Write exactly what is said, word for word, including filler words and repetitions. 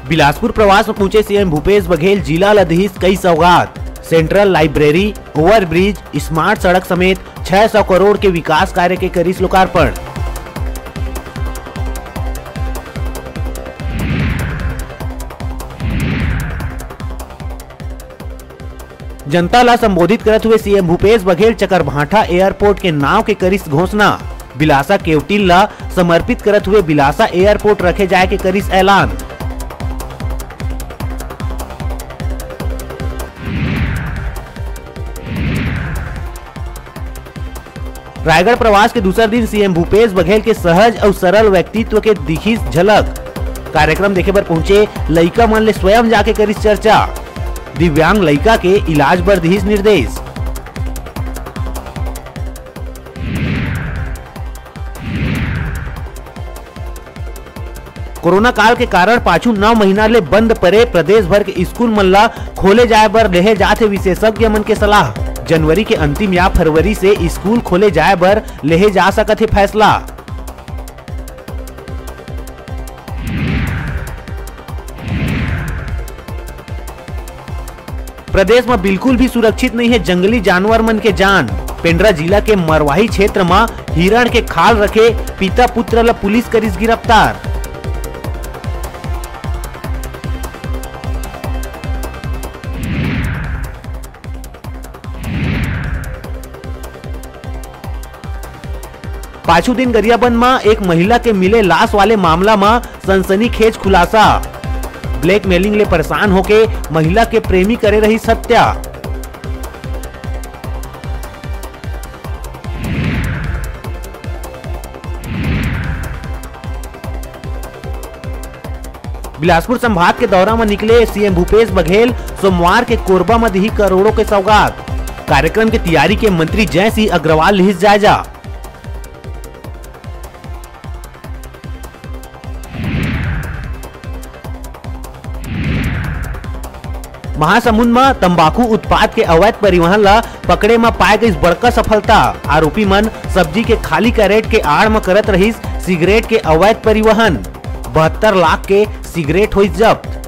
बिलासपुर प्रवास में पहुंचे सीएम भूपेश बघेल जिला ल दिहिस कई सौगात, सेंट्रल लाइब्रेरी, ओवरब्रिज, स्मार्ट सड़क समेत छह सौ करोड़ के विकास कार्य के करिस लोकार्पण। जनता ला संबोधित करत हुए सीएम भूपेश बघेल चकरभाठा एयरपोर्ट के नाव के करिस घोषणा। बिलासा केवटिन ला समर्पित करत हुए बिलासा एयरपोर्ट रखे जाए के करिस ऐलान। रायगढ़ प्रवास के दूसर दिन सीएम भूपेश बघेल के सहज अउ सरल व्यक्तित्व के दिखिस झलक। कार्यक्रम देखे बर पहुंचे लइका मन ले स्वयं जाके करिस चर्चा। दिव्यांग लइका के इलाज बर दिहिस निर्देश। कोरोना काल के कारण पाछू नौ महीना ले बंद परे प्रदेश भर के स्कूल मन ला खोले जाए बर लेहे जात हे विशेषज्ञ मन के सलाह। जनवरी के अंतिम या फरवरी से स्कूल खोले जाए बर लेहे जा सकत हे फैसला। प्रदेश म बिल्कुल भी सुरक्षित नइ हे जंगली जानवर मन के जान। पेंड्रा जिला के मरवाही क्षेत्र म हिरण के खाल रखे पिता पुत्र ल पुलिस करिस गिरफ्तार। पाछू दिन गरियाबंद म एक महिला के मिले लाश वाले मामला म सनसनीखेज खुलासा। ब्लैकमेलिंग ले परेशान होके महिला के प्रेमी करे रहिस हत्या। बिलासपुर संभाग के दौरा म निकले सीएम भूपेश बघेल सोमवार के कोरबा म दिही करोड़ों के सौगात। कार्यक्रम के तैयारी के मंत्री जय सिंह अग्रवाल लिहिस जायजा। महासमुंद म तंबाकू उत्पाद के अवैध परिवहन ल पकड़े म पाए गइस बड़का सफलता। आरोपी मन सब्जी के खाली कैरेट के आड़ म करत रहिस सिगरेट के अवैध परिवहन। बहत्तर लाख के सिगरेट होइस जब्त।